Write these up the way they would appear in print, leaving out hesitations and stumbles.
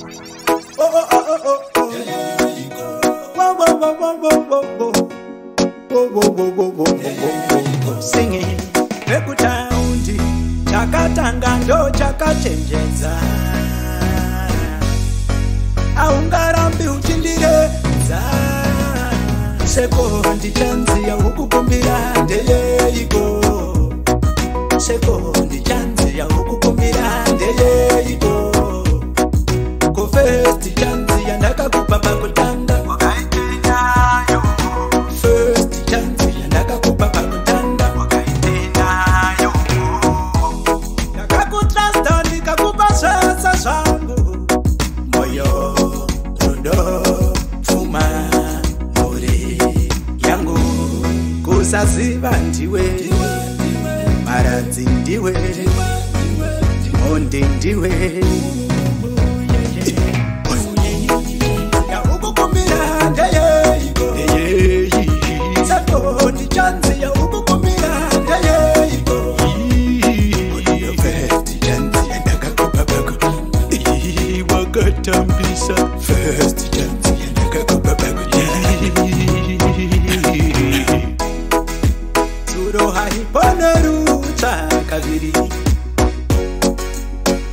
Oh, oh, oh, oh, oh. Whoa, whoa, whoa, whoa, whoa, whoa, whoa. Whoa, whoa, whoa, whoa, whoa, whoa, whoa. Singing. Vekutaundi chakatanga ndo chakachenjedza, haungarambi uchindiredza. Second chance yaukukumbira ndeyeiko? Second chance yaukukumbira ndeyeiko? Ko first chance yandakakupa pakutanga wakaitendayo? First chance yandakakupa pakutanga wakaitendayo? Ndakakutrusta, ndikakupa zvese zvangu, moyo, rudo, pfuma, mhuri yangu. Kusaziva ndiwe maradzi, ndiwe mhondi, ndiwe yaukukumbira ndeyeiko? Second chance yaukukumbira ndeyeiko? First chance yandakakupa pako wakatambisa. First chance yandakakupa pako. Tsuro haiponerutsva kaviri,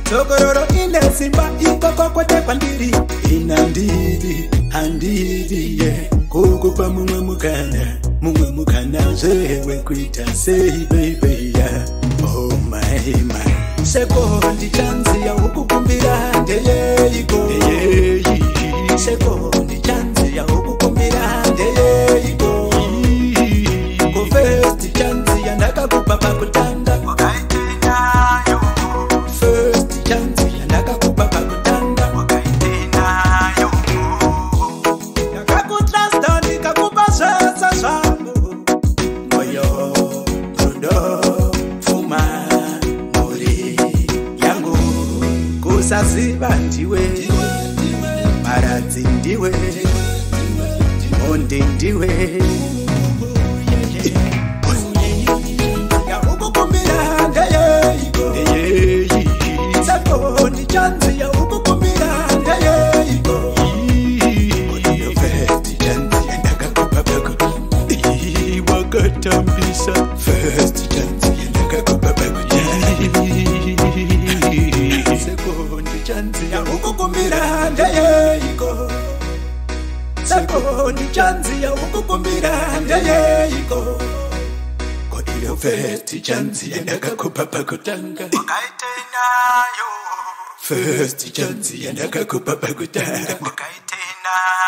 dzokororo ine simba ikoko kwete kwandiri. Inandidi handidi ye kukupa mumwe mukana, mumwe mukana zvewe kuita sei, baby ya? Oh my my, second chance yaukukumbira ndeyeiko? Second chance yaukukumbira ndeyeiko? Ko first chance yandakakupa pakutanga wakaitendayo? First chance yandakakupa pakutanga wakaitendayo? Ndakakutrusta, ndikakupa zvese zvangu, moyo, rudo, pfuma, mhuri yangu. Kusaziva ndiwe maradzi, ndiwe mhondi, ndiwe yaukukumbira ndeyeiko? Second chance yaukukumbira ndeyeiko? First chance yandakakupa pako wakatambisa. First chance yandakakupa pako. Second chance yaukukumbira ndeyeiko? Second chance yaukukumbira ndeyeiko? Ko iyo first chance yandakakupa pakutanga wakaitendayo? First chance yandakakupa pakutanga wakaitendayo?